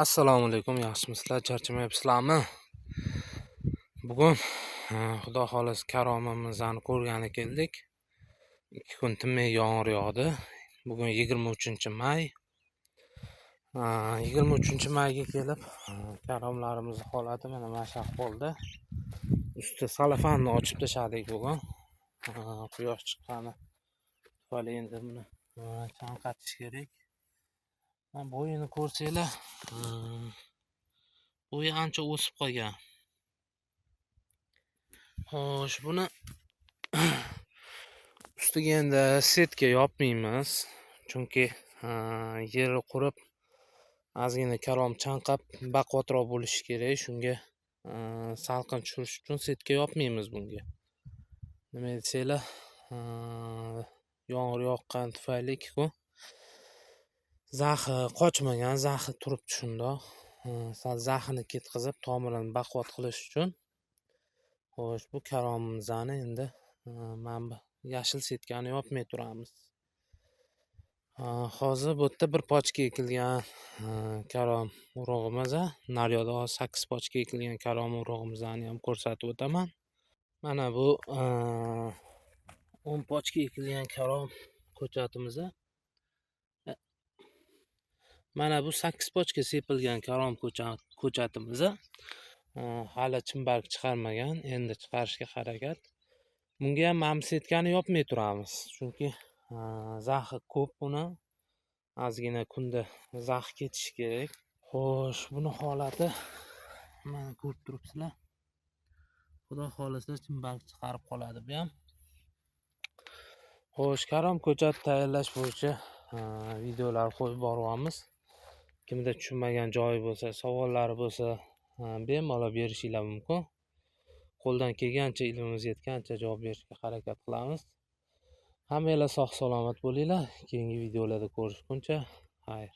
Assalomu alaykum, yaxshimisizlar, charchamayapsizlarmi? Bugun Xudo xohlasa karomimizni ko'rgani keldik. 2 kun tinmay yomg'ir yog'di. Bugun 23-may. 23-mayga kelib karomlarimiz holati mana shu ahvolda. Usti salafanni ochib tashladik bugun. Quyosh chiqqani tufayli endi buni chanqatish kerak. Bo'yini ko'rsanglar, bo'yi ancha o'sib qolgan. Xo'sh, buni ustiga endi setka yopmaymiz, chunki yeri qurib, ozgina karom chanqab baquvvatroq bo'lishi kerak. Shunga salqin tushirish uchun setka yopmaymiz bunga. Nima desanglar, yomg'ir yoqqani tufayli 2 kun zaxi qochmagan, zaxi turibdi shundoq. Sal zaxini ketkazib, tomirini baquvvat qilish uchun. Xo'sh, bu karomimizni endi mana bu yashil setkani yopmay turamiz. Hozir bu yerda bir pochka ekilgan karom urug'imiz, naryoqda hozir 8 pochka ekilgan karom urug'imizni ham ko'rsatib o'taman. Mana bu 10 pochka ekilgan karom ko'chatimiz. Mana bu 8 pochka sepilgan karom ko'chatimiz. Hali chimbarg chiqarmagan, endi chiqarishga harakat. Bunga ham mana bu setkani yopmay turamiz, chunki zaxi ko'p buni. Ozgina kunda zax ketishi kerak. Xo'sh, buni holati mana ko'rib turibsizlar. Xudo xohlasa chimbarg chiqarib qoladi bu ham. Xo'sh, karom ko'chat tayyorlash bo'yicha videolar qo'yib boryapmiz. Kimda tushunmagan joyi bo'lsa, savollari bo'lsa, bemalol berishinglar mumkin. Qo'ldan kelgancha, ilmimiz yetgancha javob berishga harakat qilamiz. Hammanglar sog' salomat bo'linglar. Keyingi videolarda ko'rishguncha, xayr.